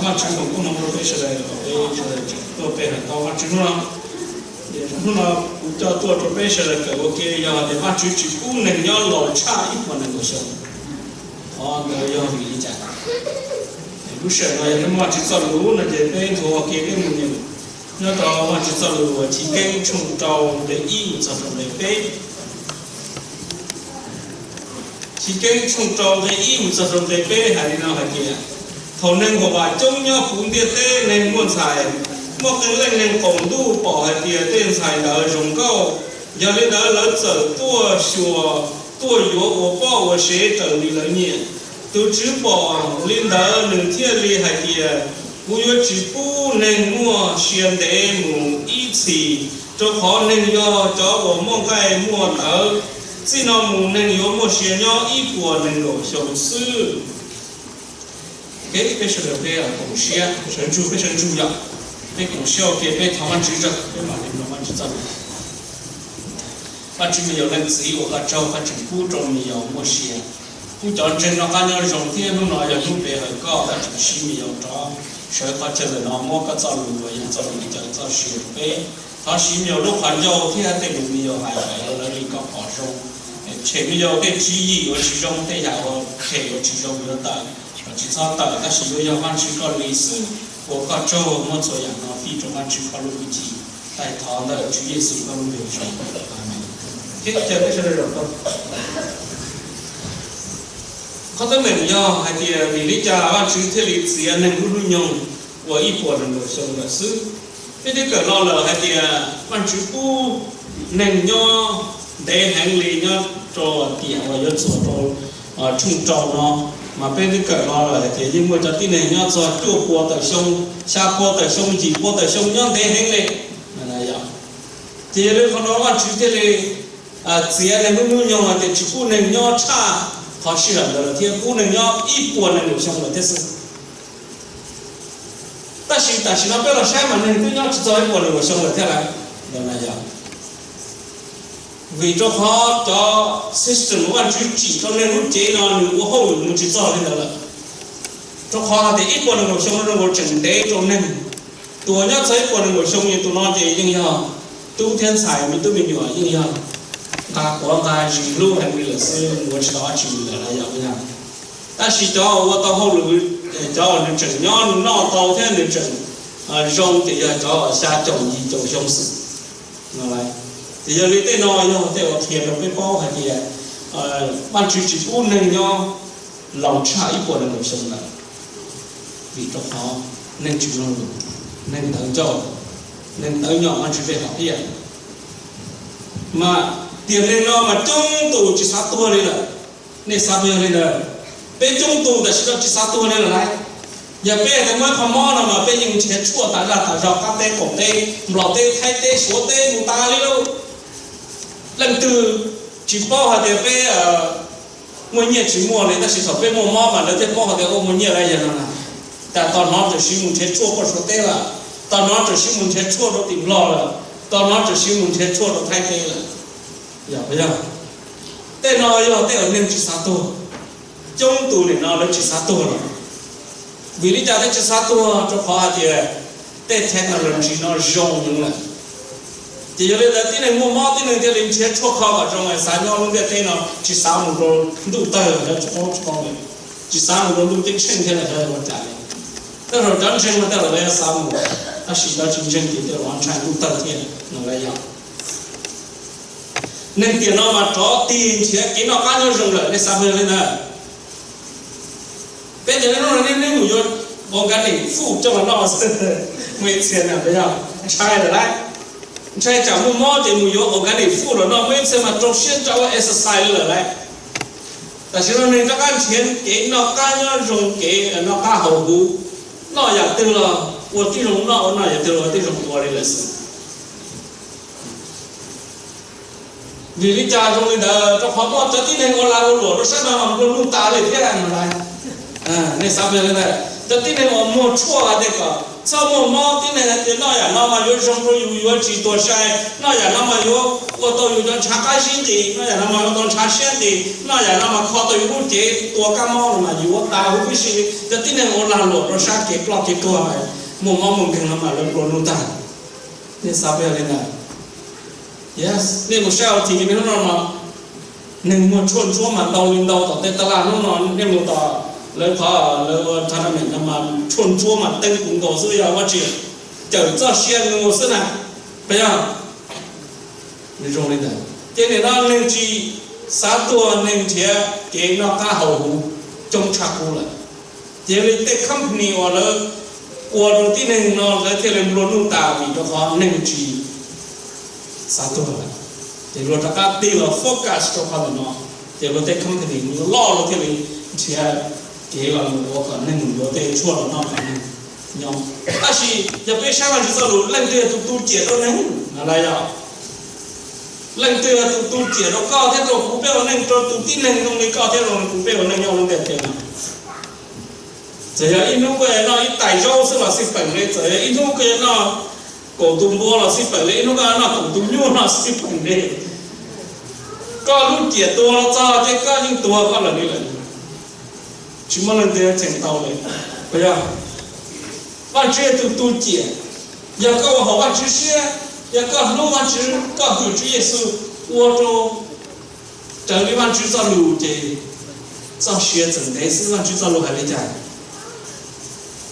Vajtswv foom koob hmoov rau peb sawv daws, peb sawv daws tuaj pe hawm tau Vajtswv hnub no. Hnub no kuv coj tuaj rau peb sawv daws kawm ua ke, yog tias Vajtswv tsis pub neeg nyob laus tshaj ib puas nees nkaum xyoo, qhov ntawd yog vim li cas? Lub sij hawm no yog muaj Vajtswv txoj lus no ces peb nthuav ua ke peb mus nyeem nyob rau Vajtswv txoj lus uas Chiv Keeb tshooj rau nqe ib mus txog rau nqe peb. Chiv Keeb tshooj rau nqe ib mus txog rau nqe peb hais li no hais tias, thaum neeg huam vam coob nyob puv ntiaj teb, neeg muaj ntxhais, muaj qee leej neeg qaum ntuj pom hais tias tej ntxhais ntawd zoo nkauj, yog li ntawd lawv txawm tuaj xyuas, tuaj yuav ua poj ua sev raws li lawv nyiam. Tus TSWV pom li ntawd nws thiaj li hais tias, kuv yuav tsis pub neeg muaj sia ntev mus ib txhis, rau qhov neeg yog cov uas muaj nqaij muaj tawv. Txij no mus neeg yuav muaj sia nyob ib puas nees nkaum xyoo xwb. Peb sawv daws peb koom siab, sawv ntsug, peb sawv ntsug yom, peb koom siab ua ke, peb thov Vajtswv tso, peb mam li mloog Vajtswv txoj lus. Vajtswv, me yaus leej txiv uas koj tsaug, koj tseem pub rau me yaus muaj sia, pub cov ntseeg noj qab nyob zoo thiab hnub no yog hnub pe hawm koj, koj tseem siv me yaus rov sawv qhov chaw ntawm no muab koj txoj lus uas yog txoj lus cawm txoj sia rau peb. Thov siv me yaus lub qhov ncauj thiab tej lus me yaus hais kom lawv li koj pom zoo. Tshem me yaus tej tswv yim uas tsis zoo, tej yam uas phem uas tsis zoo yuav tawm los tsis txhob tawm, tab sis yuav yog Vajtswv koj li xwb. Ua koj tsaug, muab txhua yam no fij rau Vajtswv koj lub hwj chim. Taij thov ntawm Tswv Yexus koj lub npe zoo. Amees. Thiab caw peb sawv daws zaum tau. Qhov teeb meem yog hais tias vim li cas Vajtswv thiaj li txiav neeg lub hnub nyoog ua ib puas nees nkaum xyoo lawm xwb? Peb twb kawm los lawm hais tias Vajtswv pub neeg nyob ntev heev li nyob rau tiam uas yuav txuas rau tshooj rau no, mas peb twb kawm los lawm hais tias yeej muaj cov tib neeg nyob txog cuaj pua tawm xyoo, xya pua tawm xyoo, yim pua tawm xyoo, nyob ntev heev li. Ces yog li qhov no Vajtswv thiaj li txiav neeg lub hnub nyoog hais tias tsis pub neeg nyob tshaj qhov sij hawm ntawd lawm thiab, pub neeg nyob ib puas nees nkaum xyoo lawm thiab xwb. Tab sis tam sim no peb los saib mas neeg twb nyob tsis txog ib puas nees nkaum xyoo lawm thiab lawm. Vim rau qhov cov system uas Vajtswv tsim rau neeg lub cev no nws ua hauj lwm mus tsis txog li ntawd lawm. Rau qhov hais tias ib puas nees nkaum xyoo no zoo nkaus tseem ntev rau neeg. Tus uas nyob txog ib puas nees nkaum xyoo ces tus no ces yeej yog tub thiab ntxhais, me tub me nyuam yeej yog nqa quav nqa zis hlub heev li lawm xwb, ua tsis tau dab tsi li lawm yom. Tab sis cov uas ua tau hauj lwm, cov uas nws tseem nyob nws noj tau thiab nws tseem zoo ces yog cov xya caum yim caum xyoo xwb. Ces yog li tej no yog tej uas qhia rau peb paub hais tias Vajtswv tsis pub neeg nyob laus tshaj ib puas nees nkaum xyoo lawm, vim rau qhov neeg tsis mloog lus, neeg tawv ncauj, neeg tawv nyom Vajtswv tej hom phiaj. Mas tiam neeg no mas coob tus tsis xav tuag li lawm. Nej xav yog li ntawd, peb coob tus tam sim no tsis xav tuag li lawm lauj. Yog peb hais tias muaj ib qho mob no mas peb yeej nrhiav tshuaj tas zaj tas zog, qab teb qaum teb, nplog teb, thaib teb, suav teb mus tas li lauj. Leej twg tsis paub hais tias peb muaj nyiaj tsis muaj li, tab sis thaum peb muaj mob mas lawv thiaj paub hais tias ua muaj nyiaj lawm yog no na. Tas tos hnov txawm siv mus nrhiav tshuaj puag suav teb lawm, tos hnov txawm siv mus nrhiav tshuaj rau tim nplog lawm, tos hnov txawm siv mus nrhiav tshuaj rau thaib teb lawm. Yog, tej no yog tej uas neeg tsis xav tuag. Coob tus nim no lawv tsis xav tuag lawm. Vim li cas thiaj tsis xav tuag? Rau qhov hais tias tej technology no zoo heev lawm. Ces yog li ntawd tib neeg muaj mob tib neeg thiaj li nrhiav tshuaj kho kom zoo, xav nyob lub ntiaj teb no, tsis xav mus rau ntuj tawg los xyov tsis paub tsis paub li, tsis xav mus rau ntuj ceeb tsheej thiab los xyov ua cas li. Tej zaum cov ntseeg no tej zaum lawv yuav xav mus, tab sis cov tsis ntseeg ces tej zaum ntshai ntuj tawg thiab no lawm yog. Neeg tiam no mas rov tig nrhiav kev noj qab nyob zoo lawm, nej xav li ntawd? Peb cov neeg no nej mus yuav organic food coj los noj xwb, muaj ib txhia na, ntshai lawm lauj. Ntshai tsam muaj mob ces mus yuav organic food los noj, muaj ib txhia mas rau siab ntso ua exercise li lawm lauj. Tam sim no neeg rov qab nrhiav kev noj qab nyob zoo, kev noj qab haus huv, noj yam twg los ua tib zoo noj, ua noj yam twg los ua tib zoo ua li lawm xwb. Vim li cas zoo li ntawd? Rau qhov muaj cov tib neeg ua lag ua luam rau sab no mas nplua nuj tas li thiab no lauj. Nej xav li ntawd, cov tib neeg uas muag tshuaj hais tias kom txhob muaj mob, tib neeg hais tias noj yam no mas yuav zoo rau yus, yuav tsis tuag sai, noj yam no mas yuav ua tau yus cov ntshav qab zib nqis, noj yam no mas ua tau ntshav siab nqis, noj yam no mas kho tau yus lub cev tua kab mob no mas yus ua tas huv tib si. Cov tib neeg ua lag luam rau sab kev ploj kev tuag, muaj mob muaj nkeeg no mas lawv nplua nuj tag. Nej xav peb li ntawd? Yes, nej mus saib hauv T V hnub no no, neeg muag tshuaj ntsuab mas ntau li ntau tom tej taj laj hnub no. Nej mus tom lawv qhov lawv ua tournament no mas tshuaj ntsuab mas teeb kuv nkaus xwb, yog Vajtswv cawm txoj sia nws mus xwb na, puas yog? Nws zoo li ntawd ces nim no neeg tsis xav tuag, neeg nrhiav kev noj qab haus huv coob tshaj qub lawm. Ces yog li tej company uas lawv ua rau tib neeg no lawv thiaj li nplua nuj tas vim rau qhov neeg tsis xav tuag lawm. Ces luag rov qab tig los focus rau qhov ntawm no, ces luag tej company loj luag thiaj li nrhiav kev los mus ua kom neeg yuav tej tshuaj los noj kom neeg nyob. Tab sis yog peb saib Vajtswv txoj lus, leej twg yog tus tu ciam rau neeg? Lawv yog leej twg yog tus tu ciam rau koj thiab rau kuv peb ua neej, rau tus tib neeg zoo li koj thiab zoo li kuv peb ua neej nyob lub ntiaj teb no? Txawm yog ib hnub koj yuav noj ib tais zaub xwb los xij peem li, txawm yog ib hnub koj yuav noj kaum tus npua los xij peem li, ib hnub koj yuav noj kaum tus nyuj los xij peem li. Koj lub ciam tuag los txog ces koj yeej tuag koj lawm li lawm. Tsis muaj leej twg txheem tau li. Puas yog? Vajtswv yog tus tu ciam. Yog koj ua haum Vajtswv siab, yog koj hlub Vajtswv, koj hwm Tswv Yexus, ua rau raws li Vajtswv txoj lus ces txoj sia txawm ntev xwb. Vajtswv txoj lus hais li cas?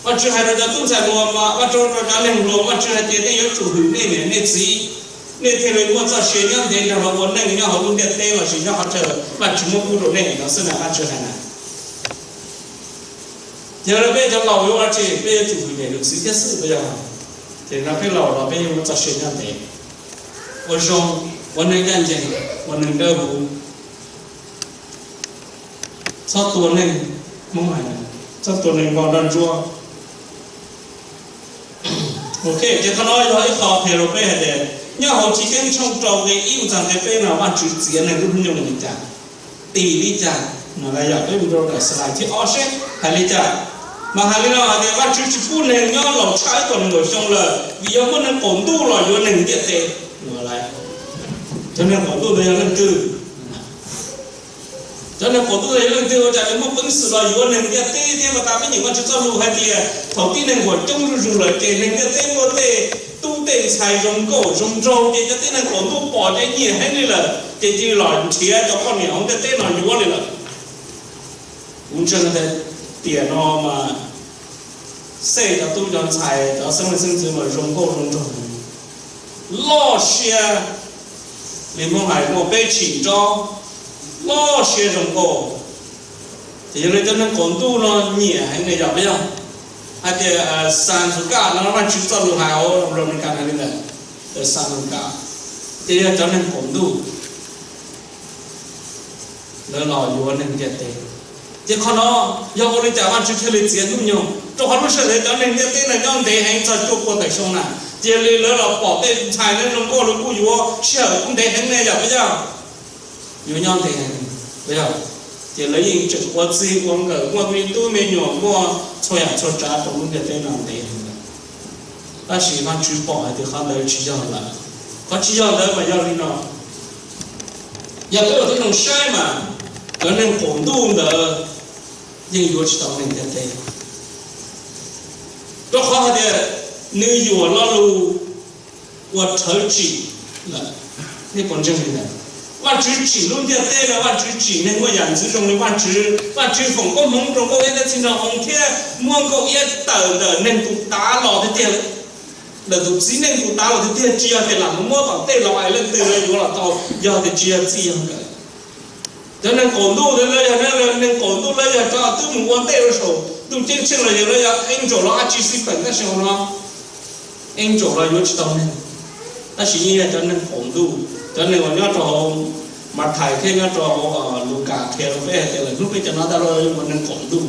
Vajtswv hais rau cov tub ntxhais hluas, Vajtswv rau cov neeg hluas, Vajtswv hais tias nej yuav tsum hwm nej niam nej txiv, nej thiaj li muaj txoj sia nyob ntev nrog lawv ua neej nyob hauv lub ntiaj teb lossis nyob qhov chaw Vajtswv muab pub rau nej no xwb na, Vajtswv hais na. Yog li peb cov laus yuav ua dab tsi? Peb yuav tsum hwm niam hwm txiv thiab xwb, puas yog? Ces no peb laus los peb yuav muaj txoj sia nyob ntev, ua zoo, ua neeg ncaj ncees, ua neeg dawb huv, txhob tua neeg, Hmoob hais, txhob tua neeg npog nrog ntsuab. Ok, ces qhov no yog ib qho qhia rau peb hais tias nyob hauv Chiv Keeb tshooj rau nqe ib mus txog nqe peb no Vajtswv txiav neeg lub hnub nyoog li cas, tis li cas no. Lawv yog peb mus rau ntawm slide thib ob seb hais li cas. Mas hais li no hais tias Vajtswv tsis pub neeg nyob laus tshaj ib puas nees nkaum xyoo lawm vim yog muaj neeg qaum ntuj los yuav neeg ntiaj teb. Cov neeg qaum ntuj ntawd yog leej twg? Cov neeg qaum ntuj ntawd yog leej twg ua cas nws muaj peev xwm los yuav neeg ntiaj teb thiab? Mas tas peb nyeem Vajtswv txoj lus hais tias thaum tib neeg uas coob zuj zus lawm ces neeg ntiaj teb muaj tej tub tej ntxhais zoo nkauj zoo nraug ces cov tib neeg qaum ntuj pom ces nyiam heev li lawm ces cia li los nrhiav cov poj niam hauv ntiaj teb no yuav li lawm. Kuv ntseeg tias tiam no mas xej cov tub cov ntxhais cov xeeb leej xeeb ntxwv mas zoo nkauj zoo nraug, loj siab li Hmoob hais muaj peb tshim nrob, loj siab zoo nkauj. Ces yog li cov neeg qaum ntuj no nyiam heev li yog puas yog? Hais tias San Lucas no Vajtswv txoj lus hais hauv Amelikas hais li ntawd, San Lucas, ces yog cov neeg qaum ntuj lawv los yuav neeg ntiaj teb. Ces qhov no yog ua li cas Vajtswv thiaj li txiav hnub nyoog? Rau qhov lub sij hawm ntawd cov neeg ntiaj teb no nyob ntev heev txog cuaj pua tawm xyoo na, ces li lawv los pom tej ntxhais no zoo nkauj lawv kuj yuav, sij hawm kuj ntev heev ne yog puas yog? Yuav nyob ntev heev, puas yog? Ces lawv yeej tseem ua txij ua nkawm muaj me tub me nyuam muaj txhua yam txhua tsav rau lub ntiaj teb no ntev heev lawm. Tab sis Vajtswv pom hais tias qhov ntawd tsis yog lawm. Qhov tsis yog ntawd mas yog li no, yog peb ua tib zoo saib mas cov neeg qaum ntuj ntawd yeej yuav tsis tau neeg ntiaj teb, rau qhov hais tias nws yuam lo lus uas rhawv tsim lawm. Nej puas ntseeg li ntawd? Vajtswv tsim lub ntiaj teb no, Vajtswv tsim neeg muaj yam ntxwv zoo li Vajtswv. Vajtswv foom koob hmoov rau Nkauj Iab thiab Txhiv Nraug Hoo thiab muab Nkauj Iab tawm ntawm neeg tus tav los tiag tiag, ntawm tus txiv neej tus tav los tiag tiag, tsis yog tias lam mus muab tom tej los hais leej twg lawv yuav los tau, yog tias tsis yog txij yog nkawm. Cov neeg qaum ntuj ntawd lawv yog neeg qaum ntuj, lawv yog cov twb mus ua ntej rau saum ntuj ceeb tsheej los yog lawv yog angel los dab tsi xij peem tab sis hauv no angel los yuav tsis tau neeg, tab sis yeej yog cov neeg qaum ntuj, cov neeg uas nyob rau hauv Mathais thiab nyob rau hauv Lukas qhia rau peb hais tias lawv hnub peb cov no tau los yuav ua neeg qaum ntuj.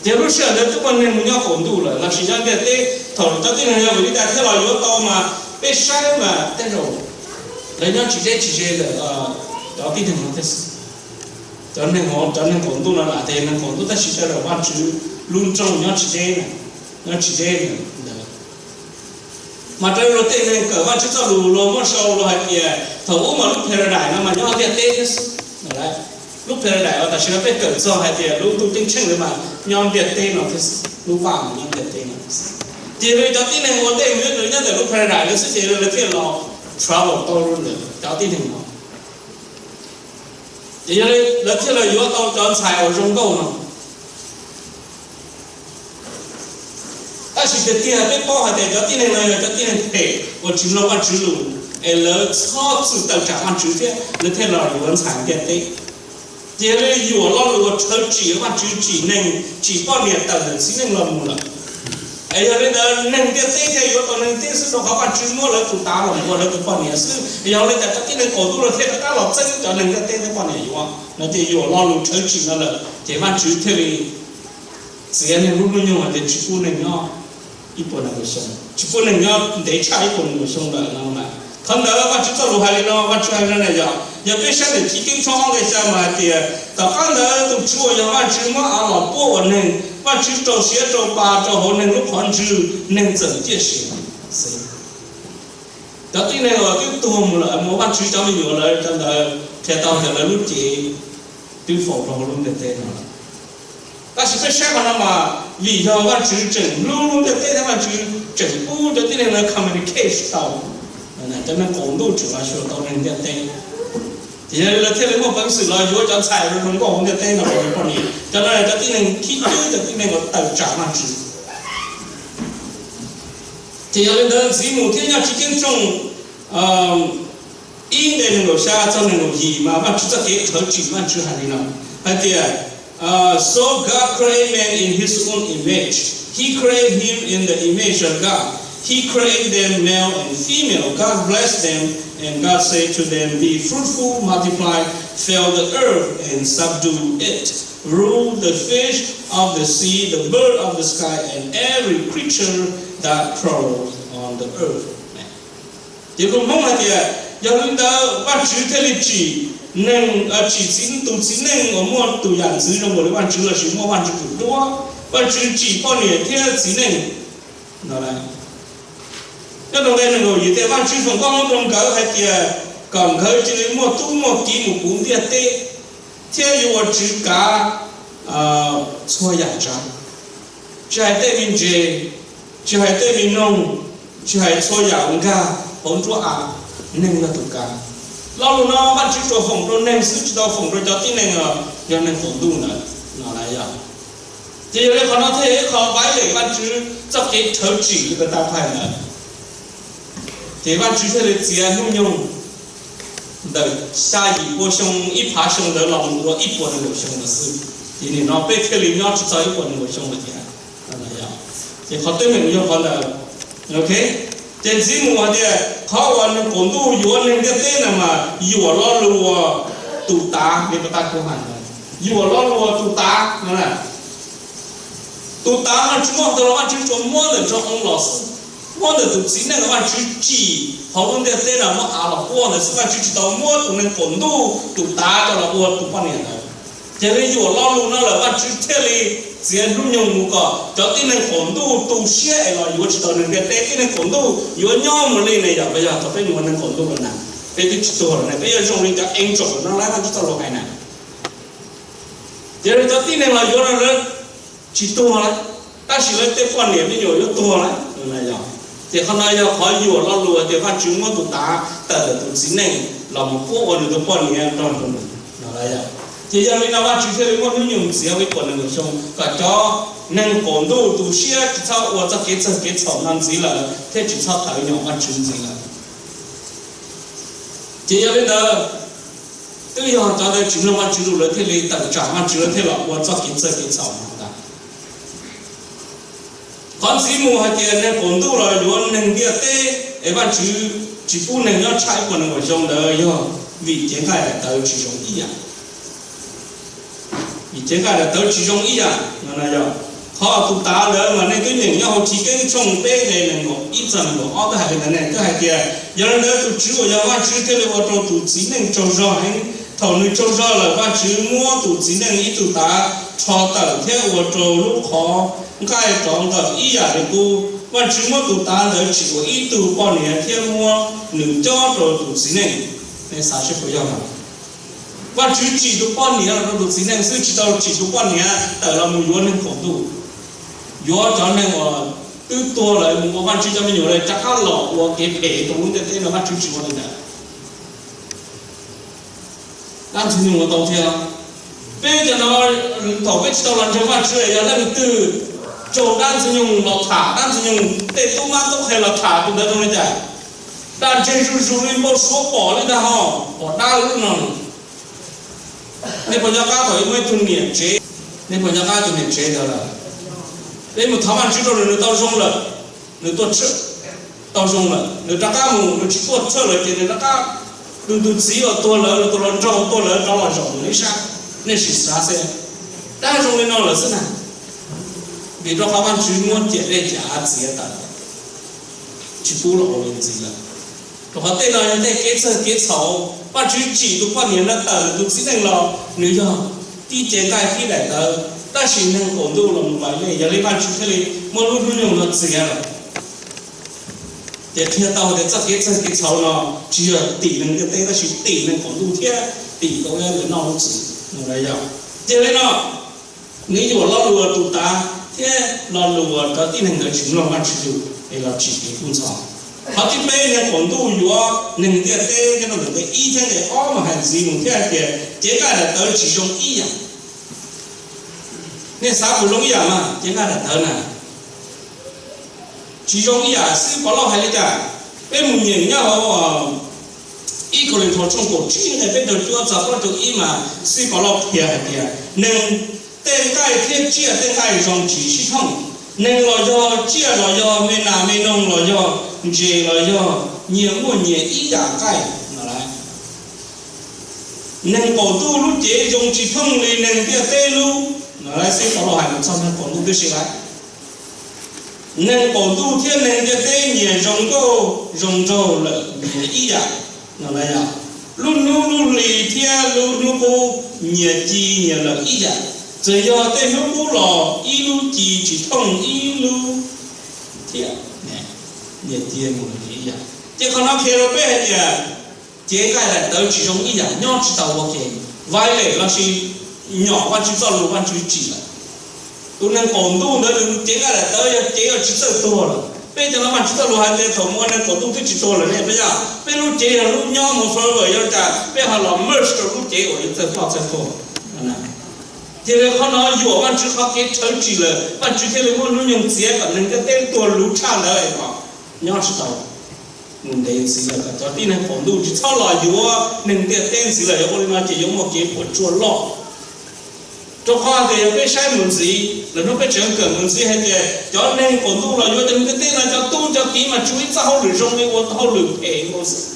Ces lub sij hawm ntawd twb muaj neeg mus nyob qaum ntuj lawm lossis nyob ntiaj teb, thaum cov tib neeg yog vim li cas thiaj los yuav tau mas peb saib mas tej zaum lawv nyob tsis deb tsis ze ntawm cov tib neeg no thiab xwb. Cov neeg, cov neeg qaum ntuj no lam tias neeg qaum ntuj tab sis tej zaum Vajtswv lub nroog nyob tsis deb, nyob tsis deb ntawd. Mas raws li luag tej neeg kawm Vajtswv txoj lus luag muab sau luag hais tias thaum ub mas lub paradise no mas nyob ntiaj teb thiab xwb. Lub paradise uas tam sim no peb kawm txog hais tias lub ntuj ceeb tsheej ntawd mas nyob ntiaj teb no thiab xwb, lub vaj mas nyob ntiaj teb no thiab xwb. Ces yog li cov tib neeg ua ntej nws nyob ntawm lub paradise no xwb ces lawv thiaj los travel tau cov tib neeg no. Ces yog li lawv thiaj los yuav tau cov ntxhais uas zoo nkauj no. Tab sis tiag tiag peb paub hais tias cov tib neeg no yog cov tib neeg phem uas tsis mloog Vajtswv lus, es lawv txhob txwm tawm tsam Vajtswv thiab lawv thiaj los yuav ntxhais ntiaj teb. Ces yog li yuam lo lus uas rhawv tsim Vajtswv tsim neeg tsim poj niam tawm ntawm txiv neej los mus lawm. Es yog li ntawd neeg ntiaj teb thiaj yuav tau neeg ntiaj teb xwb, rau qhov Vajtswv muab lawv tus tav los ua lawv tus poj niam xwb. Yog li cas cov tib neeg qaum ntuj los thiaj rov qab los txeeb cov neeg ntiaj teb thiab poj niam yuav no, ces yuam lo lus rhawv tsim no lawm ces Vajtswv thiaj li txiav neeg lub hnub nyoog hais tias tsis pub neeg nyob ib puas nees nkaum xyoo, tsis pub neeg nyob ntev tshaj ib puas nees nkaum xyoo lawm no. Qhov ntawd Vajtswv txoj lus hais li no, Vajtswv hais li no yog, yog peb saib ntawm Chiv Keeb tshooj ob nqe xya mas hais tias tom qab ntawd tus Tswv uas yog Vajtswv muab av los puab ua neeg, Vajtswv rau siav rau pa rau hauv neeg lub qhov ntswg, neeg txawm ciaj sia xwb. Cov tib neeg uas twb tuag mus lawm, mus Vajtswv cov me nyuam lawv cov ntawd qhia tau tias lawv lub cev twb faus rau hauv lub ntiaj teb no lawm. Tab sis peb saib qhov no mas vim yog Vajtswv tseem hlub lub ntiaj teb thiab Vajtswv tseem pub cov tib neeg lawv communicate tau, cov neeg qaum ntuj tseem los xyuas tau neeg ntiaj teb. Ces yog li lawv thiaj li muaj peev xwm los yuav cov ntxhais zoo nkauj hauv ntiaj teb no los ua poj niam. Cov no yog cov tib neeg khib cwb, cov tib neeg uas tawm tsam Vajtswv. Ces yog li ntawd ntxiv mus thiab nyob Chiv Keeb tshooj ib nqe nees nkaum xya txog nees nkaum yim mas Vajtswv txoj kev rhawv tsim Vajtswv hais li no, hais tias, So God created man in his own image. He created him in the image of God. He created them male and female. God blessed them, and God said to them, Be fruitful, multiply, fill the earth and subdue it. Rule the fish of the sea, the bird of the sky, and every creature that crawls on the earth. Ces lus Hmoob hais tias, yog li ntawd Vajtswv thiaj li tsim neeg, tsim txiv, tus txiv neej uas muaj tus yam ntxwv zoo nkaus li Vajtswv lossis muaj Vajtswv tus duab. Vajtswv tsim poj niam thiab txiv neej no. Nyob rau nqe nees nkaum yim tias Vajtswv foom koob hmoov rau nkawd hais tias kom nkawd cia li muaj tub muaj kiv mus puv ntiaj teb thiab yuav ua tswv kav txhua yam tsav, tsis hais tej me ntses, tsis hais tej me noog, tsis hais txhua yam uas nkag hauv nruab av, neeg yog tus kav. Lo lus no Vajtswv tsuas foom rau neeg xwb, tsis tau foom rau cov tib neeg, yog neeg qaum ntuj ntawd no. Ces yog li qhov no thiaj yog ib qho vaiv lees Vajtswv txoj kev rhawv tsim li pas tas phais ntawd. Ces Vajtswv thiaj li txiav hnub nyoog ntawm xya yim pua xyoo ib phav xyoo ntawd los mus ua ib puas nees nkaum xyoo ntawd xwb. Ces nim no peb thiaj li nyob tsis txog ib puas nees nkaum xyoo lawm thiab. Ces qhov teeb meem yog qhov ntawd. Ces ntxiv mus hais tias qhov uas neeg qaum ntuj yuav neeg ntiaj teb na mas yuam lo lus uas tus tav, li pas tas kuv hais, yuam lo lus uas tus tav no. Tus tav Vajtswv muab tau los Vajtswv tsuas muab ntawm nraug oo los xwb, muab ntawm tus txiv neej Vajtswv tsim hauv lub ntiaj teb no muab av los puab ntawd xwb, Vajtswv tsis tau muab tus neeg qaum ntuj tus tav coj los ua tus poj niam ntawd. Ces li yuam lo lus no lawm Vajtswv thiaj li txiav hnub nyoog mus kom cov tib neeg qaum ntuj tu siab es los yuav tsis tau neeg ntiaj teb. Tib neeg qaum ntuj yuav nyob mus li ne yom, yog thaum peb mus ua neeg qaum ntuj lawm na, peb twb tsis tuag lawm ne, peb yuav zoo li cov angel no lawm Vajtswv txoj lus hais na. Ces cov tib neeg los yuav no lawv tsis tuag lawm, tab sis lawv tej poj niam me nyuam yuav tuag lawm. Ces qhov no yog qhov yuam lo lus tias Vajtswv muab tus tav tawm ntawm tus txiv neej los mus puab ua nws tus poj niam nrog nws no. Ces yog li no Vajtswv thiaj li muab hnub nyoog txiav ib puas nees nkaum xyoo kom cov neeg qaum ntuj tu siab tsis txhob ua txoj kev txawg kev txhaum no ntxiv lawm thiab tsis txhob tawv nyom Vajtswv ntxiv lawm. Ces yog li ntawd, twb yog cov ntawd tsis mloog Vajtswv lus lawv thiaj li tawm tsam Vajtswv, lawv thiaj los ua txoj kev txawg kev txhaum no ntag. Qhov ntxiv mus hais tias neeg qaum ntuj los yuav neeg ntiaj teb es Vajtswv tsis pub neeg nyob tshaj ib puas nees nkaum xyoo ntawd yog vim cev nqaij daim tawv tsis zoo ib yam. Vim cev nqaij daim tawv tsis zoo ib yam no yog qhov tus tav ntawd mas nej twb nyeem nyob hauv Chiv Keeb tshooj peb nqe nees nkaum ib txog nees nkaum ob twb hais li ntawd ne, twb hais tias yog li ntawd tus Tswv uas yog Vajtswv thiaj li ua rau tus txiv neej tsaug zog heev. Thaum nws tsaug zog lawm Vajtswv muab tus txiv neej ib tug tav rho tawm thiab ua rau lub qhov nqaij rov nqawm ib yam li qub. Vajtswv muab tus tav ntawd tsim ua ib tug poj niam thiab muab nws cob rau tus txiv neej. Nej xav seb puas yog? Vajtswv tsim tus poj niam los rau tus txiv neej xwb, tsis tau tsim tus poj niam tawm los mus yuav neeg qaum ntuj, yuav cov neeg uas twb tuag lawm mus ua Vajtswv cov me nyuam lawm rov qab los ua kev phem rau lub ntiaj teb no, Vajtswv tsis ua li ntawd. Dab Ntxwg Nyoog ua tau thiab. Peb cov no, thaum peb tsis tau los ntseeg Vajtswv, yog leej twg raug dab Ntxwg Nyoog los tham, dab Ntxwg Nyoog tej tub mab tub qhe los tham tus ntawd rau li cas? Dag ntseg zuj zus li, npau suav pom li ntag, ho pom dab lub no. Nej puas nco qab thaum ub muaj ib tug niam tsev, nej puas nco qab tus niam tsev ntawd lawm? Peb mus thov Vajtswv rau nws, nws tau zoo lawm, nws tuaj tshwj, tau zoo lawm, nws rov qab mus, nws tsis tuaj tshwj lawm ces nws rov qab, nws tus txiv uas tuag lawm, nws tus hluas nraug tuag lawm rov los zaum nws ib sab. Nej sim xav seb, dab zoo li no lawm xwb na. Vim rau qhov Vajtswv muab ciam dej ciam av txiav tawm, tsis pub los ua li ntxiv lawm. Rau qhov tej no yog tej kev txawj kev txhaum. Vajtswv tsim tus poj niam no tawm tus txiv neej los, nws yog tib cev nqaij tib daim tawv, tab sis neeg qaum ntuj los mus vais lej, yog li Vajtswv thiaj li muab lub hnub nyoog no txiav lawm. Ces qhia tau tias txoj kev txawj kev txhaum no tsis yog tim neeg ntiaj teb, tab sis tim neeg qaum ntuj thiab tim tau ntawm noj lub txim. Yog li no, nws yuam lo lus tus tav thiab lo lus cov tib neeg ntawd tsis mloog Vajtswv lus es los tsim kev kub ntxhov. Qhov thib peb, neeg qaum ntuj yuav neeg ntiaj teb, cov no ntawm nqe ib thiab nqe ob mas hais ntxiv mus thiab hais tias cev nqaij daim tawv tsis zoo ib yam. Nej xav puas zoo ib yam mas cev nqaij daim tawv na? Tsis zoo ib yam xwb. Pov Lauj hais li cas? Peb mus nyeem nyob hauv ib Kauleethaus tshooj kaum tsib nqe peb caug cuaj txog plaub caug ib mas xib Pov Lauj qhia hais tias neeg tej nqaij thiab tsiaj tej nqaij zoo tsis sib thooj. Neeg los yog, tsiaj los yog, me nas me noog los yog, ntses los yog, nyias muaj nyias ib yam nqaij no lauj. Neeg qaum ntuj lub cev zoo tsis thooj li neeg ntiaj teb lub no lauj. Xib Pov Lauj hais mus txog neeg qaum ntuj tib si lauj. Neeg qaum ntuj thiab neeg ntiaj teb nyias zoo nkauj zoo nraug lawm nyias ib yam no lauj. Lub hnub lub hli thiab lub hnub qub nyias ci nyias lawm ib yam. Txawm yog tej hnub qub los ib lub ci tsis thooj ib lub thiab, nyias ci mus ib yam. Ces qhov no qhia rau peb hais tias cev nqaij daim tawv tsis zoo ib yam, nyob tsis tau ua ke, violate lossis nyom Vajtswv txoj lus Vajtswv tsim lawm. Tus neeg qaum ntuj ntawd nws cev nqaij daim tawv yog cev yog tsis txawj tuag lawm. Peb cov no Vajtswv txoj lus hais tias thaum mus ua neeg qaum ntuj twb tsis tuag lawm ne, puas yog? Peb lub cev yog lub nyob mus forever, yog li cas peb ho los merge rau lub cev uas yuav txawj ploj txawj tuag? Ces qhov no yuam Vajtswv qhov kev rhawv tsim lawm, Vajtswv thiaj li muab hnub nyoog txiav kom neeg ntiaj teb tuag luv tshaj ntawd es kom nyob tsis tau mus ntev ntxiv lawm, kom cov tib neeg qaum ntuj tsis txhob los yuav neeg ntiaj teb ntxiv lawm. Yog ua li no ces yuav muaj kev puas tsuaj loj. Rau qhov tias yog peb saib mus ntxiv, lwm hnub peb tseem kawm mus ntxiv hais tias cov neeg qaum ntuj los yuav cov neeg ntiaj teb no cov tub cov kiv mas tsuas ib txoj hauj lwm zoo li ua tau hauj lwm phem ua xwb.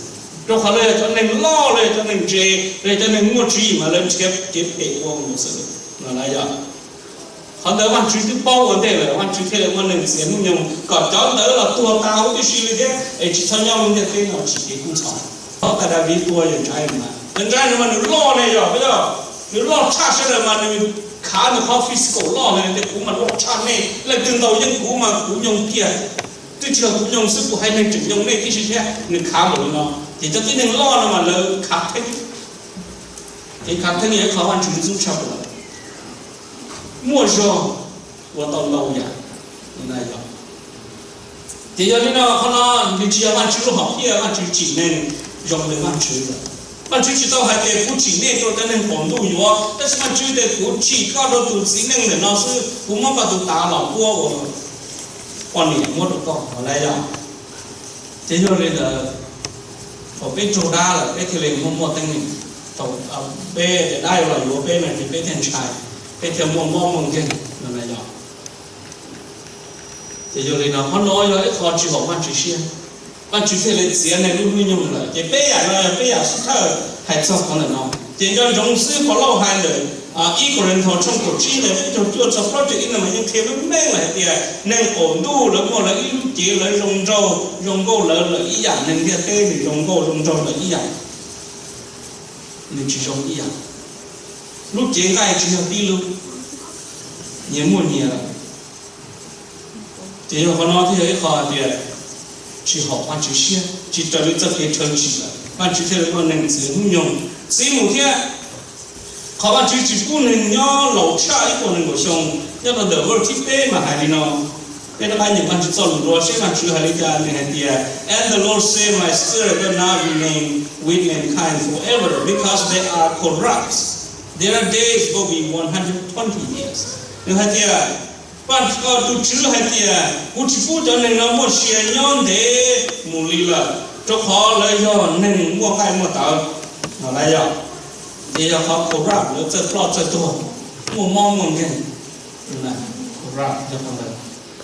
Rau qhov lawv yog cov neeg loj, lawv yog cov neeg ntse, lawv yog cov neeg muaj tswv yim mas lawv nrhiav kev phem ua mus xwb no na yog. Qhov ntawd Vajtswv twb paub ua ntej lawm, Vajtswv thiaj li muab neeg txiav hnub nyoog kom cov ntawd los tuag tas huv tib si li thiab es tsis txhob nyob lub ntiaj teb no tsim kev kub ntxhov. Thaum tais Daviv tuag yawg ntshai mas, yawg ntshai no mas nws loj ne yog, puas yog? Nws loj tshaj sawv daws mas nws khav nws qhov physical loj li tias kuv mas loj tshaj nej, leej twg ntaus yeej kuv mas kuv nyoog kiag. Twb tsis yog kuv nyoog xwb, kuv haiv neeg tseem nyoog nej tib si thiab. Nws khav npaum li no ces cov tib neeg loj no mas lawv khav theeb. Kev khav theeb yog ib qho Vajtswv ntxub tshaj plaws. Muaj zog ua tau ntau yam. Ces yog li no qhov no nws tsis yog Vajtswv lub hom phiaj, Vajtswv tsim neeg zoo li Vajtswv lawm. Vajtswv tsis tau hais tias kuv tsim nej rau cov neeg qaum ntuj yuav, tab sis Vajtswv tias kuv tsim koj rau tus txiv neej ntawm no xwb, kuv muab koj tus tav los puab ua poj niam muab rau koj no lauj. Ces yog li ntawd, thaum peb raug dab lawm peb thiaj li muaj muaj teeb meem. Thaum peb tias dab yuav los yuav peb no ces peb thiaj ntshai, peb thiaj muaj mob muaj nkeeg no na yog. Ces yog li no qhov no yog ib qho tsis haum Vajtswv siab, Vajtswv thiaj li txiav neeg lub hnub nyoog lawm. Ces peb yam no yog peb yam xub thawj hais txog qhov ntawm no. Ces nco ntsoov xwb, Paulus hais ntawm ib Kauleethaus tshooj kaum tsib ntawm peb caug cuaj txog plaub caug ib no mas yeej qhia meej meej lawm hais tias neeg qaum ntuj lawv muaj lawv ib lub cev, lawv zoo nraug zoo nkauj lawv lawm ib yam, neeg ntiaj teb nws zoo nkauj zoo nraug lawm ib yam, nws tsis zoo ib yam. Lub cev nqaij tsis yog tib lub, nyias muaj nyias lawm. Ces yog qhov no thiaj yog ib qho hais tias tsis haum Vajtswv siab, tsis raws li txoj kev rhawv tsim lawm, Vajtswv thiaj li muab neeg txiav hnub nyoog txiv mus thiab. Qhov Vajtswv tsis pub neeg nyob laus tshaj ib puas nees nkaum xyoo nyob rau ntawm verse thib peb mas hais li no. Peb rov qab nyeem Vajtswv txoj lus dua seb Vajtswv hais li cas. Nws hais tias, And the Lord said, My spirit will not remain with mankind forever, because they are corrupt. Their days will be one hundred twenty years. Nws hais tias, Vaj, tus Tswv hais tias, Kuv tsis pub cov neeg no muaj sia nyob ntev mus li lawm, rau qhov lawv yog neeg muaj nqaij muaj tawv. No lawv yog, ces yog qhov corrupt, lawv txawj ploj txawj tuag, muaj mob muaj nkeeg.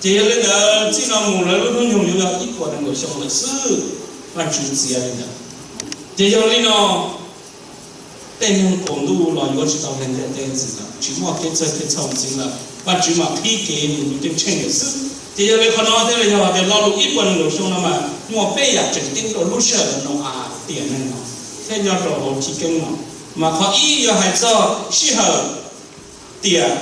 Ces yog li ntawd txij no mus lawv lub hnub nyoog yuav yog ib puas nees nkaum xyoo lawm xwb, Vajtswv txiav li ntawd. Ces yog li no tej neeg qaum ntuj los yuav tsis tau neeg ntiaj teb ntxiv lawm, tsis muaj kev txawj kev txhaum ntxiv lawm, Vajtswv mam qhib kev mus ntuj ceeb tsheej lawm xwb. Ces yog li qhov no thiaj li yog tias lo lus ib puas nees nkaum xyoo no mas muaj peb yam tseem ceeb rau lub sij hawm Nau-as tiam neeg no thiab nyob rau hauv chiv keeb no. Mas qhov ib yog hais txog sij hawm tiam,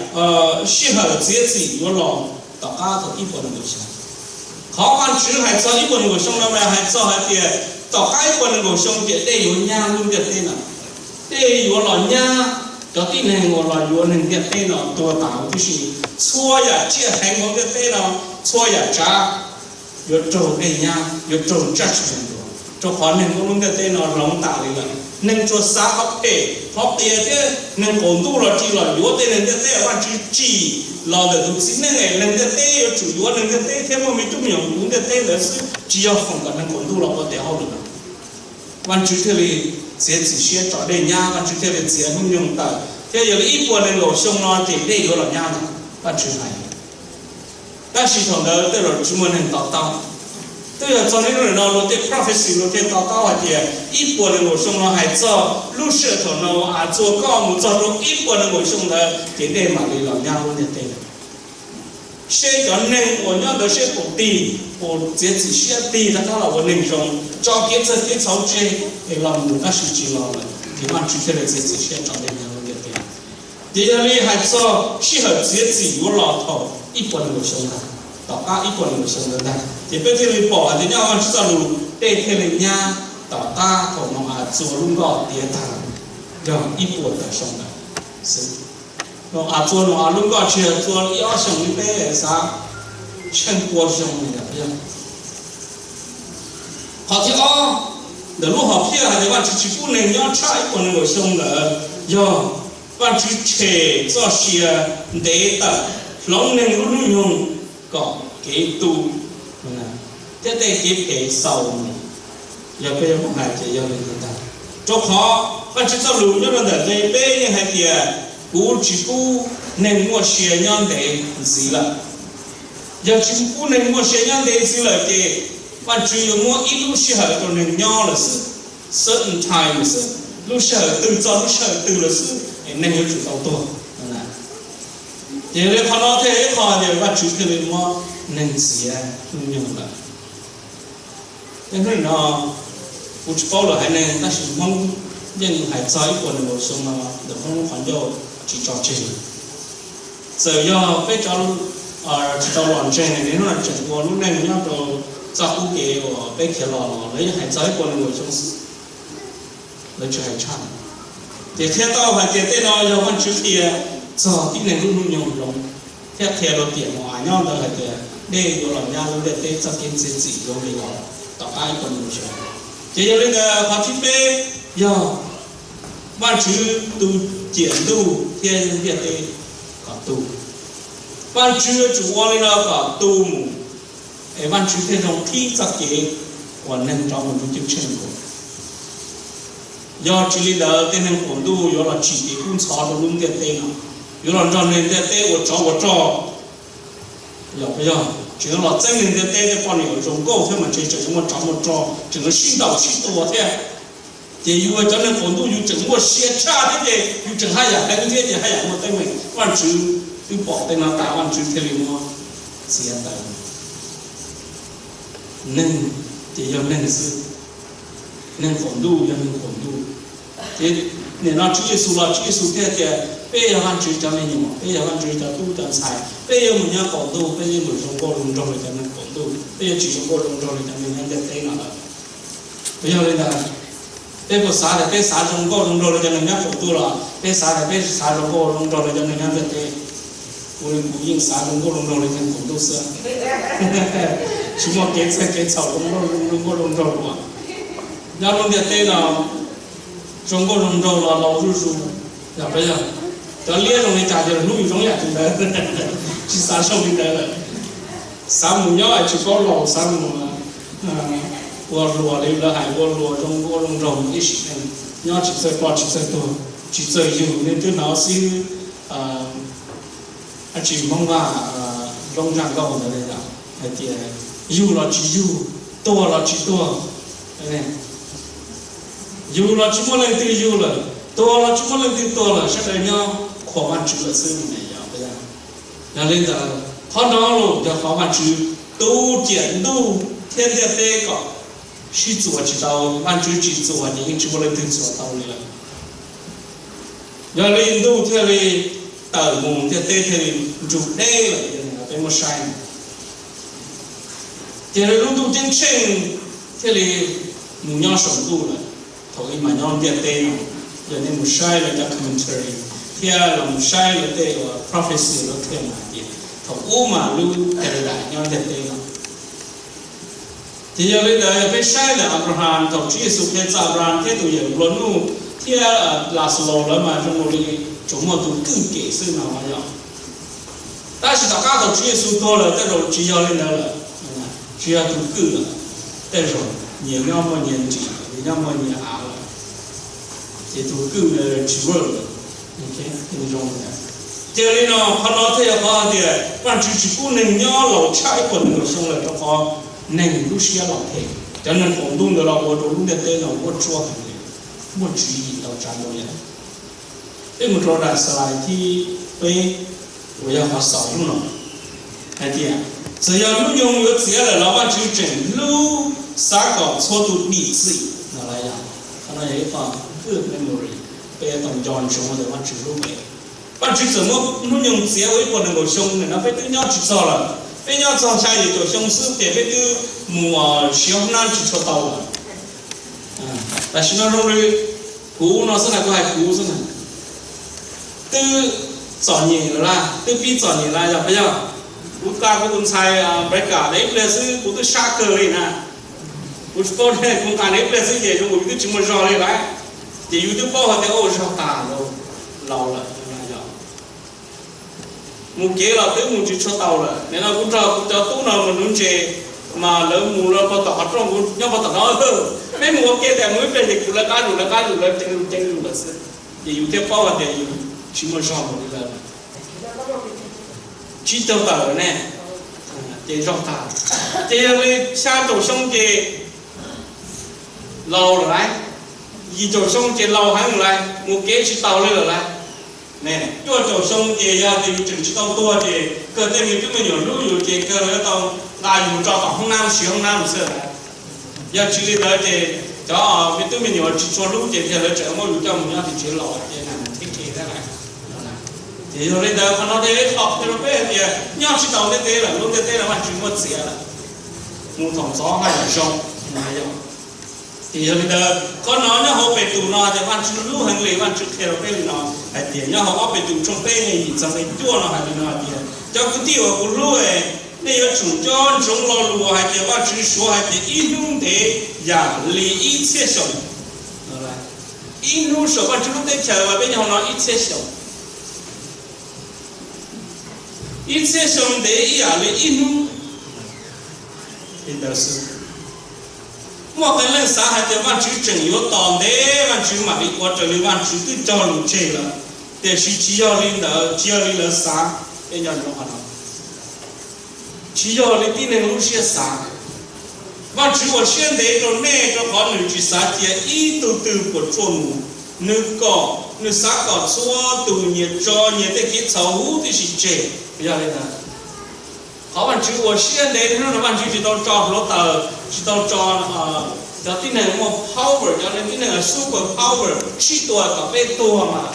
sij hawm txiav txim yuav los tom qab thaum ib puas nees nkaum xyoo. Qhov Vajtswv hais txog ib puas nees nkaum xyoo no mas hais txog hais tias tom qab ib puas nees nkaum xyoo ces dej yuav nyab lub ntiaj teb no. Dej yuav los nyab cov tib neeg uas los yuav neeg ntiaj teb no tuag tas huv tib si. Txhua yam tsiaj heev hauv ntiaj teb no, txhua yam tsav yuav raug dej nyab, yuav raug judgment, rau qhov neeg muaj lub ntiaj teb no hloov tas li lawm. Neeg tsuas xav qhov phem qhov qias thiab neeg qaum ntuj los ris los yuav tej neeg ntiaj teb. Vajtswv tsim los ntawm tus txiv neej es neeg ntiaj teb yuav tsum yuav neeg ntiaj teb thiab muaj me tub me nyuam mus ntiaj teb ntawd xwb, tsis yog foom kom neeg qaum ntuj los ua tes hauj lwm. Vajtswv thiaj li txiav txim siab tso dej nyab, Vajtswv thiaj li txiav hnub nyoog tawm, thiab yog li ib puas nees nkaum xyoo no ces dej yuav los nyab ntag, Vajtswv hais. Tab sis thaum ntawd tej zaum tsis muaj neeg to taub. Twb yog txog niaj hnub no luag tej prophecy luag thiaj to taub hais tias ib puas nees nkaum xyoo no hais txog lub sij hawm thaum Nau-as txuas koj mus txog rau ib puas nees nkaum xyoo ntawd ces dej mam li los nyab lub ntiaj teb. Seb cov neeg uas nyob ntawd seb puas tig, puas txiav txim siab tig rov qab los ua neeg zoo, tso kev txawj kev txhaum tseg es los mus, tab sis tsis los lawm ces Vajtswv thiaj li txiav txim siab tso dej nyab lub ntiaj teb. Ces yog li hais txog sij hawm txiav txim yuav los thaum ib puas nees nkaum xyoo ntag, tom qab ib puas nees nkaum xyoo ntawd ntag ces peb thiaj li pom hais tias nyob Vajtswv txoj lus dej thiaj li nyab tom qab thaum Nau-as txua lub nkoj tiav tag, yog ib puas tawm xyoo ntawd xwb. Nau-as txua Nau-as lub nkoj tsis yog txua ib ob xyoos li peb xav, tsheej pua xyoo li ntawd. Qhov thib ob ntawm lub hom phiaj hais tias Vajtswv tsis pub neeg nyob tshaj ib puas nees nkaum xyoo ntawd yog Vajtswv tshem txoj sia ntev tawm hloov neeg lub hnub nyoog kom kev tu thiab tej kev phem xaus mus. Yog peb yuav hais ces yog li ntawd ntag, rau qhov Vajtswv txoj lus nyob rau ntawm nqe peb yeej hais tias kuv tsis pub neeg muaj sia nyob ntev ntxiv lawm. Yog tsis pub neeg muaj sia nyob ntev ntxiv lawm ces Vajtswv yuav muab ib lub sij hawm rau neeg nyob lawm xwb, certain time lawm xwb, lub sij hawm twg txog lub sij hawm twg lawm xwb es neeg yuav tsum tau tuag. Ces li qhov no thiaj ib qho tias Vajtswv thiaj li muab neeg txiav hnub nyoog lawm. Tej hnub no kuv tsis paub lawm haiv neeg, tab sis Hmoob yeej hais txog ib puas nees nkaum xyoo no ntawm Hmoob lub qhov ncauj tsis tso tseg. Txawm yog peb tsis tau los ntseeg, niaj hnub no tseem ua lub neej nyob rau txoj qub kev uas peb khiav los los lawv yeej hais txog ib puas nees nkaum xyoo xwb, lawv tsis hais tshaj. Ces qhia tau hais tias tej no yog Vajtswv qhia txog tib neeg lub hnub nyoog hloov thiab qhia rau tiam Nau-as nyob ntawd hais tias dej yuav los nyab lub ntiaj teb, txoj kev txiav txim yuav li los tom qab ib puas nees nkaum xyoo. Ces yog li ntawd qhov thib peb yog Vajtswv tu ciam ntuj thiab ntiaj teb kom tu. Vajtswv yuav tsum ua li no kom tu mus es Vajtswv thiaj zoo qhib txoj kev uas neeg rov mus ntuj ceeb tsheej dua. Yog tsis li ntawd tej neeg qaum ntuj yuav los tsim kev kub ntxhov rau lub ntiaj teb no, yuav los nrog neeg ntiaj teb ua tsov ua rog. Yog, yog tseem los txeeb neeg ntiaj teb tej poj niam zoo nkauj thiab mas ntshe tseem yuav muaj tsov muaj rog, tseem yuav sib ntaus sib tua thiab. Ces yus cov neeg qaum ntuj yus tseem muaj sia tshaj thiab ces yus tseem haj yam heev thiab ces haj yam muaj teeb meem. Vajtswv twb pom tej no tas Vajtswv thiaj li muab txiav tawm. Neeg ces yog neeg xwb, neeg qaum ntuj yog neeg qaum ntuj. Ces nim no Tswv Yexus los Tswv Yexus thiaj tias Peb yog Vajtswv cov me nyuam, peb yog Vajtswv cov tub cov ntxhais, peb yuav mus nyob qaum ntuj, peb yuav mus zoo nkauj zoo nraug li cov neeg qaum ntuj, peb yuav tsis zoo nkauj zoo nraug li cov neeg nyob ntiaj teb no lawm. Puas yog li ntawd? Peb puas xav tias peb xav zoo nkauj zoo nraug li cov neeg nyob qaum ntuj los peb xav tias peb xav zoo nkauj zoo nraug li cov neeg nyob ntiaj teb? Kuv, kuv yeej xav zoo nkauj zoo nraug li neeg qaum ntuj xwb. Tsis muaj kev txhawj kev txhaum zoo nkauj zoo nraug ua. Nyob lub ntiaj teb no zoo nkauj zoo nraug los laus zuj zus, yog peb yog cov liab zoo li cas ces hnub yus zoo yam li ntawd, tsis xav zoo li ntawd lawm. Xav mus nyob tsis paub laus, xav mus ua hluas li lawv hais, ua hluas zoo nkauj zoo nraug ib sim neej, nyob tsis txawj ploj tsis txawj tuag, tsis txawj yug. Nej twb hnov xib hwb, tsis, Hmoob Vaj Loob Zaj Nkauj ntawd hais tias yug los tsis yug, tuag los tsis tuag, yug los tsis muaj leej twg yug lawm, tuag los tsis muaj leej twg tuag lawm, sawv daws nyob khuam Vajtswv lawm xwb. Yog li ntawd, qhov no los yog qhov Vajtswv tu ciam ntuj thiab ntiaj teb kom sib txuas tsis tau, Vajtswv tsis txuas ces yeej tsis muaj leej twg txuas tau li lawm. Yog li ntuj thiaj li tawm mus, ntiaj teb thiaj li nrug deb lawm, peb muab saib. Ces lub ntuj ceeb tsheej thiaj li mus nyob saum ntuj lawm. Thaum ub mas nyob ntiaj teb no, yog nej mus saib lawv cov commentary thiab los mus saib lawv tej uas prophecy lawv qhia mas hais tias thaum ub mas lub paradise nyob ntiaj teb no. Ces yog li ntawd yog peb saib ntawm Abraham thaum Tswv Yexus qhia txog Abraham thiab tus yawm nplua nuj thiab Laxalus lawv mas zoo li tsuas muaj tus kwj kem xwb no yog. Tab sis tom qab thaum Tswv Yexus tuag lawm tej zaum tsis yog li ntawd lawm, tsis yog tus kwj lawm, tej zaum nyias nyob muaj nyias ntsis, nyias nyob muaj nyias av lawm, ces tus kwj tsis work lawm. Ces li no, qhov no thiaj yog qhov hais tias Vajtswv tsis pub neeg nyob laus tshaj ib puas nees nkaum xyoo lawm rau qhov neeg lub siab los phem. Cov neeg qaum ntuj ntawd los ua rau lub ntiaj teb no muaj tshuaj heev li, muaj tswv yim tau tsa nkaus li. Peb mus rau daim slide thib peb uas yog qhov xaus hnub no hais tias txawm yog hnub nyoog yuav txiav lawm los Vajtswv tseem hlub, xav kom txhua tus dim txim no. Qhov no yog ib qho good memory, peb tau nco ntsoov tias Vajtswv hlub peb. Vajtswv txawm muab hnub nyoog txiav ua ib puas nees nkaum xyoo, nim no peb twb nyob tsis txog lawm, peb nyob txog xya yim caum xyoo xwb ces peb twb mus siav hoob nab tsis tshua tau lawm. Tam sim no zoo li kuv no xwb na, kuv hais kuv xwb na, twb txom nyem lawm lawm, twb pib txom nyem lawm yog peb yog. Kuv tau kuv tus ntxhais Npaiv Kam ib pliag xwb kuv twb sab kawg li na. Kuv tsis paub ne, kuv nqa nws ib pliag xwb ces zoo li yus twb tsis muaj zog li lawm, ces yus twb paub hais tias ua zog tas, laus lawm. Mus kev los twb mus tsis tshua tau lawm. Nim no kuv nrog kuv cov tub no mus nuv ntses, mas lawv mus lawm puag tom qhov rooj, kuv nyob puag tom no, peb mus ua ke tas mus ib pliag ces kuv lawv qab zus lawv qab zus lawv ceev zus ceev zus lawm xwb, ces yus thiaj paub hais tias yus tsis muaj zog mus li lawm. Tsib caug tawm lawm ne, ces zog tas. Ces yog li xya caum xyoo ces laus lawm lauj, yim caum xyoo ces laus heev lawm lauj, mus kev tsis taus li lawm lauj. Cuaj caum xyoo ces yog tias yus tseem tsis tau tuag ces kawg tej me tub me nyuam hlub yus ces kawg lawv yuav tau nqa yus tso tom hoob nab siav hoob nab xwb lauj. Yog tsis li ntawd ces cov me tub me nyuam tsis tshua hlub ces thiaj lawv tseem muab yus coj mus nyob tim tsev laus ces nag mus thib ke thiab lauj. Ces yog li ntawd qhov no thiaj li qhia rau peb hais tias nyob tsis tau ntiaj teb lawm, lub ntiaj teb no Vajtswv muab txiav lawm, mus thaum ntxov haj yam zoo. Ces yog li ntawd qhov no nyob hauv Petus no tias Vajtswv hlub heev li, Vajtswv qhia rau peb li no hais tias nyob hauv ob Petus tshooj peb nqe yim txog nqe cuaj no hais li no hais tias cov kwv tij uas kuv hlub, nej yuav tsum nco ntsoov lo lus uas hais tias Vajtswv suav hais tias ib hnub ntev yam li ib txhiab xyoo. Ib hnub saum Vajtswv lub teb chaws uas peb nyob hauv no ib txhiab xyoo. Ib txhiab xyoo ntev ib yam li ib hnub. Li ntawd xwb. Muaj qee leej xav hais tias Vajtswv tseem yuav tos ntev Vajtswv mam li ua raws li Vajtswv twb cog lus tseg lawm, tiam sis tsis yog li ntawd, tsis yog li lawv xav. Peb nco ntsoov qhov no, tsis yog li tib neeg lub siab xav. Vajtswv ua siab ntev rau nej rau qhov nws tsis xav cia ib tug twg puas tsuaj mus, nws kom, nws xav kom txhua tus nyias tso nyias tej kev txhaum huv tib si tseg. Yog li ntawd, qhov Vajtswv ua siab ntev hnub no Vajtswv tsis tau tso hluav taws, tsis tau tso cov tib neeg muaj power, cov tib neeg super power sib tua kom peb tuag mas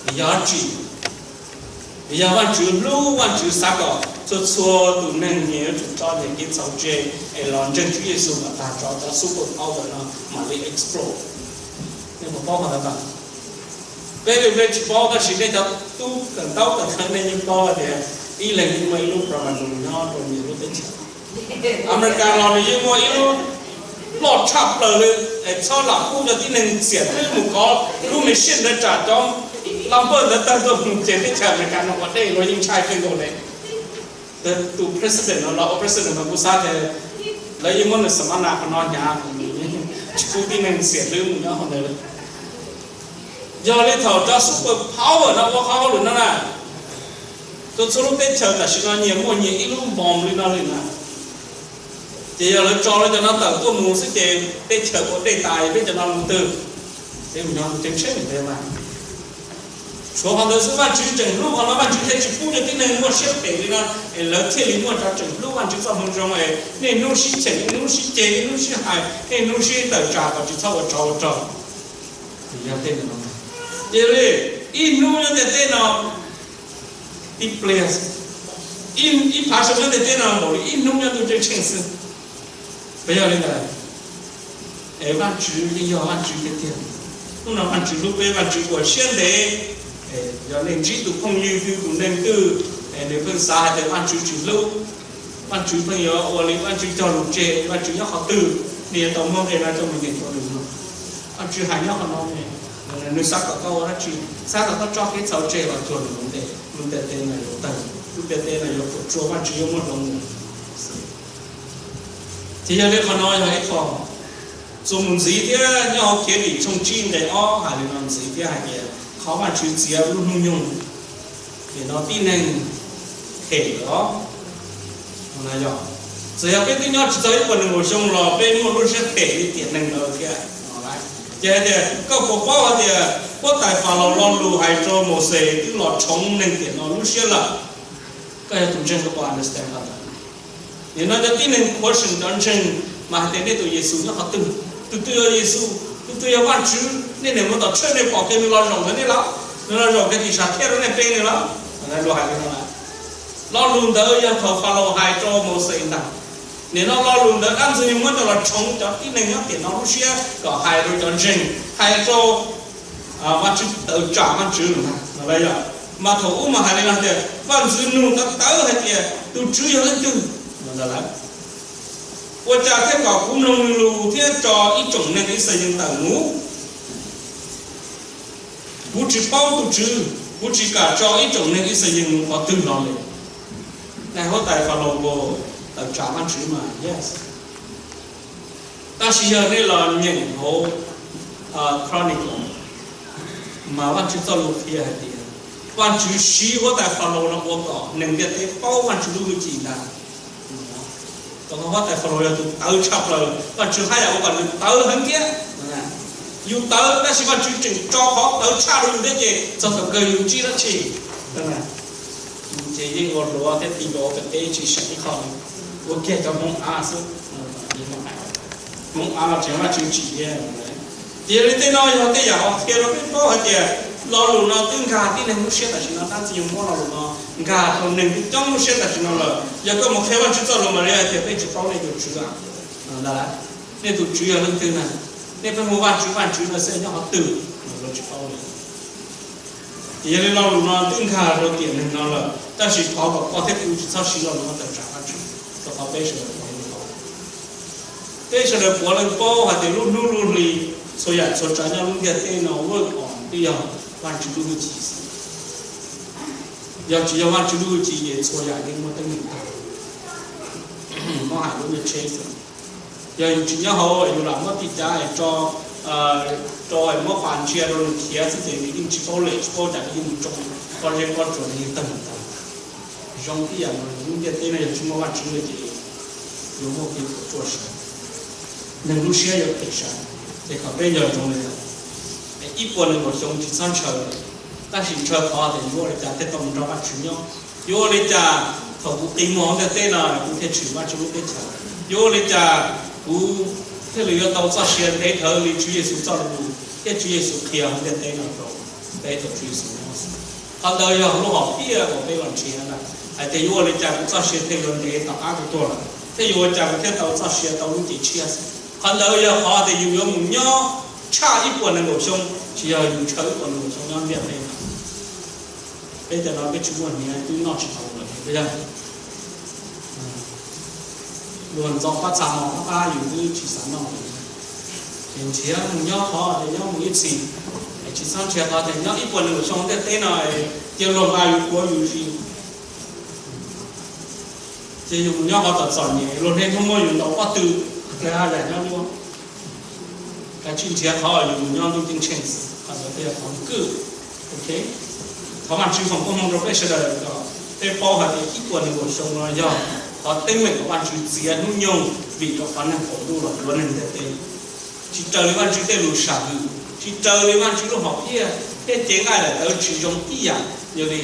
Vim yog dab tsi? Vim yog Vajtswv hlub, Vajtswv xav kom txhua txhua tus neeg nyias yuav tsum tso nyias kev txhaum tseg es los ntseeg Tswv Yexus kom tag tso, cov superpower no mam li explode. Nej puas paub qhov ntawd? Peb li peb tsis paub, tab sis nej cov tub kawm ntaub kawm ntawv nej yeej paub tias ib leeg yeej muaj ib lub Brahmaguru nyob rau nyias lub teb chaws. Amelikas los nws yeej muaj ib lub loj tshaj plaws li, es txhob lam pub cov tib neeg xiam twb mus kov lub machine ntawd tsam cov laj npawj ntawd tawg tuaj mus ces teb chaws Amelikas no ua dej los yeej ntshai kawg nkaus li. Tus president no los ua president no kuv xav tias lawv yeej muab nws xa ma na qhov no hnyav, tsis pub tib neeg xiam twb mus nyob hauv ntawd. Yog li thaum cov super power no ua qhov hauj lwm no na, rau txhua lub teb chaws tam sim no nyias muaj nyias ib lub npoo li no li na. Ces yog lawv tso lawv cov no tawm tuaj mus xwb ces teb chaws ua dej tas, peb cov no mus twg? Peb mus nyob tus tseem tsheej peb mas. Tshuav qhov ntawd xwb Vajtswv tseem hlub qhov no, Vajtswv thiaj tsis pub cov tib neeg muaj siab phem li no, es lawv thiaj li muaj cov tseem hlub Vajtswv txoj moo zoo es niaj hnub sib cheem, niaj hnub sib ceg, niaj hnub sib hais, niaj hnub sib tawm tsam kom tsis txhob ua tsov ua rog. Yog tej no, ces li ib hnub nyob ntiaj teb no tib pliag, ib phav sawv nyob ntiaj teb no npaum li ib hnub nyob ntuj ceeb tsheej xwb. Puas yog li ntawd? Es Vajtswv yeej yog Vajtswv tiag tiag. Hnub no Vajtswv hlub peb, Vajtswv ua siab ntev, yog nej ntsib tus phooj ywg twg tus neeg twg es nws pheej xav hais tias Vajtswv tsis hlub, Vajtswv pheej yuav ua li Vajtswv cog lus tseg, Vajtswv nyob qhov twg, nej yuav tau muab nqe no coj mus nyeem rau nws mloog. Vajtswv hais nyob qhov no, nws xav kom koj ua dab tsi? Xav kom koj tso kev txhaum tseg los cuag nws lub ntiaj teb no yuav tawg, lub ntiaj teb no yuav puas tsuaj, Vajtswv yuav muab hloov mus. Ces yog li qhov no yog ib qho txuas mus ntxiv thiab, nyob hauv Khiavdim tshooj tsib nqe ob hais li no ntxiv thiab hais tias qhov Vajtswv txiav lub hnub nyoog, ces no tib neeg phem lawm os. Txawm yog peb twb nyob tsis txog ib puas nees nkaum xyoo los peb muaj lub siab phem li tiam neeg ntawd thiab. Ces hais tias koj puas paub hais tias huab tais Falaus lo lus hais rau Mauxes twb los tshoov neeg tiam no lub siab lawm? Koj yog tus ntseeg koj puas understand qhov ntawd? Nim no cov tib neeg question cov ntseeg mas hais tias nej tus Yexus nyob qhov twg? Tus twg yog Yexus? Tus twg yog Vajtswv? Nej niam mus tom tshawj nej pom kiag nws los zaum ntawd nej los, nws los zaum kiag tim sam thiaj rau nej pe nws los? Luag hais li no lawm. Lo lus ntawd yog thaum Falaus hais rau Mauxes ntag. Nim no lo lus ntawd dab ntxwg nyoog muab coj los tshoov cov tib neeg nyob tiam no lub siab kom hais rau cov ntseeg, hais rau Vajtswv tawm tsam Vajtswv lawm ntag. Mas thaum ub mas hais li no tias Vaj ntxwv nug tawv tawv hais tias tus Tswv yog leej twg? Ua cas thiaj kom kuv mloog nws lus thiab tso ib tsoom neeg Yixalayees tawm mus? Kuv tsis paub tus Tswv, kuv tsis kam tso ib tsoom neeg Yixalayees mus qhov twg los li. Huab tais Falaus nkaus tawm tsam Vajtswv mas, yes. Tab sis yog nej los nyeem hauv Chronicles mas Vajtswv txoj lus qhia hais tias Vajtswv siv huab tais Falaus no ua kom neeg ntiaj teb paub Vajtswv lub hwj chim ntag. Huab tais Falaus yog tus tawv tshaj plaws, Vajtswv haj yam ua kom nws tawv heev thiab. Yus tawv tab sis Vajtswv tseem tso qhov tawv tshaj rau yus thiab ces txog thaum kawg yus ntsib dab tsi? Ces yeej ua hluav thiab ti nkaus pem teb tsis seem ib qho, ua kiag cov Hmoob av xwb. Hmoob av los tseem Vajtswv tsim thiab. Ces yog li tej no yog tej yam uas qhia rau peb paub hais tias lo lus no twb nkag tib neeg lub siab tam sim no, dab ntxwg nyoog muab lo lus no nkag rau neeg coob lub siab tam sim no lawm. Yog koj mus qhia Vajtswv txoj lus mas li hais tias peb tsis paub nej tus Tswv, ntag, nej tus Tswv yog leej twg na? Nej pheej hu Vajtswv Vajtswv no xwb, nyob qhov twg? Lawv tsis paub li. Ces yog li lo lus no twb nkag rau tiam neeg no lawm, tab sis thov kom koj thiab kuv tsis txhob siv lo lus no tawm tsam Vajtswv, rau qhov peb sawv daws puav leej paub. Peb sawv daws puav leej paub hais tias lub hnub lub hli, txhua yam txhua tsav nyob lub ntiaj teb no ua kom twb yog Vajtswv lub hwj chim xwb. Yog tsis yog Vajtswv lub hwj chim ces txhua yam yeej muaj teeb meem tag. Mob hais lub me tsheb xwb. Yog yus tsis nyob hauv yus lam muab tib cav tso, tso muab pas ntsia rau nws khiav xwb ces nws yeej tsis paub lem tsis paub cas nws yeej mus tsoo pob zeb pob tsuas nws yeej tawg mus tag. Zoo tib yam no, lub ntiaj teb no yog tsis muaj Vajtswv ces yuav muaj kev puas tsuaj sai, neeg lub siab yuav phem sai. Ces kom peb nco ntsoov li ntawd, ib puas nees nkaum xyoo tsis txhob ntshaw, tab sis ntshaw qhov tias yuav ua li cas thiaj tau mus nrog Vajtswv nyob. Yuav ua li cas thaum kuv qi muag hauv ntiaj teb no kuv thiaj tshwm Vajtswv lub teb chaws? Yuav ua li cas kuv thiaj li yuav tau txoj sia ntev dhawv li Tswv Yexus txoj lus thiab Tswv Yexus qhia hauv ntiaj teb no rau Peb tus Tswv Yexus nyob xwb. Qhov ntawd yog lub hom phiaj uas peb los nrhiav ntawd, hais tias yuav ua li cas kuv txoj sia thiaj yuav ntev tom qab kuv tuag lawm, thiab yuav ua cas kuv thiaj tau txoj sia tau lub cev tshiab xwb. Qhov ntawd yog qhov tias yus yuav mus nyob tshaj ib puas nees nkaum xyoo, tsis yog yus ntshaw ib puas nees nkaum xyoo nyob ntiaj teb no. Peb cov no peb tsis muaj hniav twb noj tsis tau lawm, yog luag ntxo pab txha mos qab qab yus twb tsis xav noj li. Ces nrhiav mus nyob qhov tias nyob mus ib txhis, es tsis txhob nrhiav qhov tias nyob ib puas nees nkaum xyoo ntiaj teb no cia luag nqa yus ua yus zis. Ces yus mus nyob qhov txom txom nyem, luag niaj hnub muab yus ntaus pob tw, hle haj yam nyob luaj. Kav tsij nrhiav qhov yus mus nyob ntuj ceeb tsheej xwb, qhov ntawd thiaj yog qhov kwj. Thov Vajtswv foom koob hmoov rau peb sawv daws kom peb paub hais tias ib puas nees nkaum xyoo no yog qhov teeb meem uas Vajtswv txiav hnub nyoog vim rau qhov neeg qaum ntuj los yuav neeg ntiaj teb. Tsis raws li Vajtswv tej lus sam hwm, tsis raws li Vajtswv lub hom phiaj, thiab cev nqaij daim tawv tsis zoo ib yam, yog li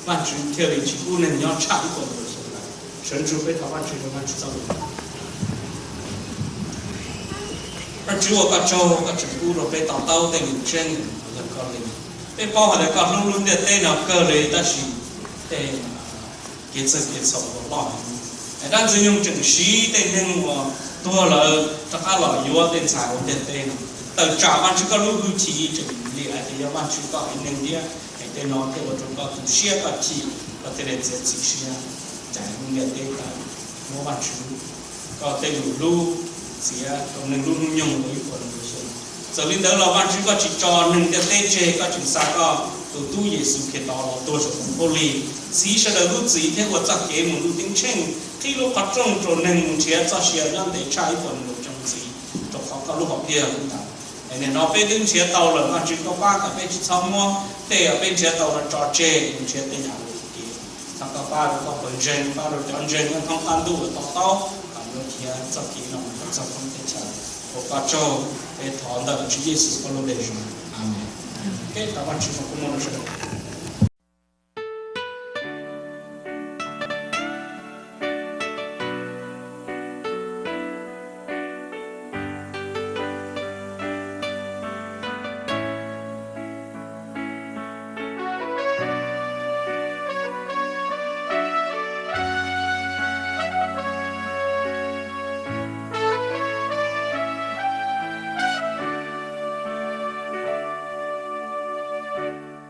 Vajtswv thiaj li tsis pub neeg nyob tshaj ib puas nees nkaum xyoo lawm. Sawv ntsug peb thov Vajtswv rau Vajtswv txoj lus. Vajtswv ua koj tsaug, koj tseem pub rau peb to taub tej lus tseeb yog koj li. Peb paub hais tias koj hlub lub ntiaj teb no kawg li, tab sis tej kev txawj kev txhaum uas loj heev, es dab Ntxwg Nyoog tseem siv tej neeg uas tuag lawm rov qab los yuav tej ntxhais hauv ntiaj teb no. Tawm tsam Vajtswv koj lub hwj chim tseem li hais tias yog Vajtswv koj haiv neeg thiab, es tej no thiaj ua rau koj tu siab koj chim, koj thiaj li txiav txim siab cais lub ntiaj teb tawm. Muab Vajtswv koj tej lus hlub txiav rau neeg lub hnub nyoog rau ib puas nees nkaum xyoo. Txawm li ntawd los Vajtswv koj tsis tso neeg ntiaj teb tseg, koj tseem xa koj tus tub Yexus Khetos los tuag saum tus khaub lig, txhiv sawv daws lub txim thiab ua txoj kev mus ntuj ceeb tsheej, qhib lub qhov rooj rau neeg mus nrhiav txoj sia nyob ntev tshaj ib puas nees nkaum xyoo ntxiv, rau qhov koj lub hom phiaj ntawd. Es nim no peb twb nrhiav tau lawm, Vajtswv koj pab kom peb tsis txhob muab tej uas peb nrhiav tau no tso tseg mus nrhiav tej yam uas kev. Thov koj pab rau koj pawg ntseeg, pab rau cov ntseeg nyob thoob qab ntuj uas to taub kom yuav khiav txoj kev no mus rau txog thoob teb chaws. Ua koj tsaug, peb thov ntawm Tswv Yexus koj lub npe zoo. Amees. Thov Vajtswv foom koob hmoov rau sawv daws.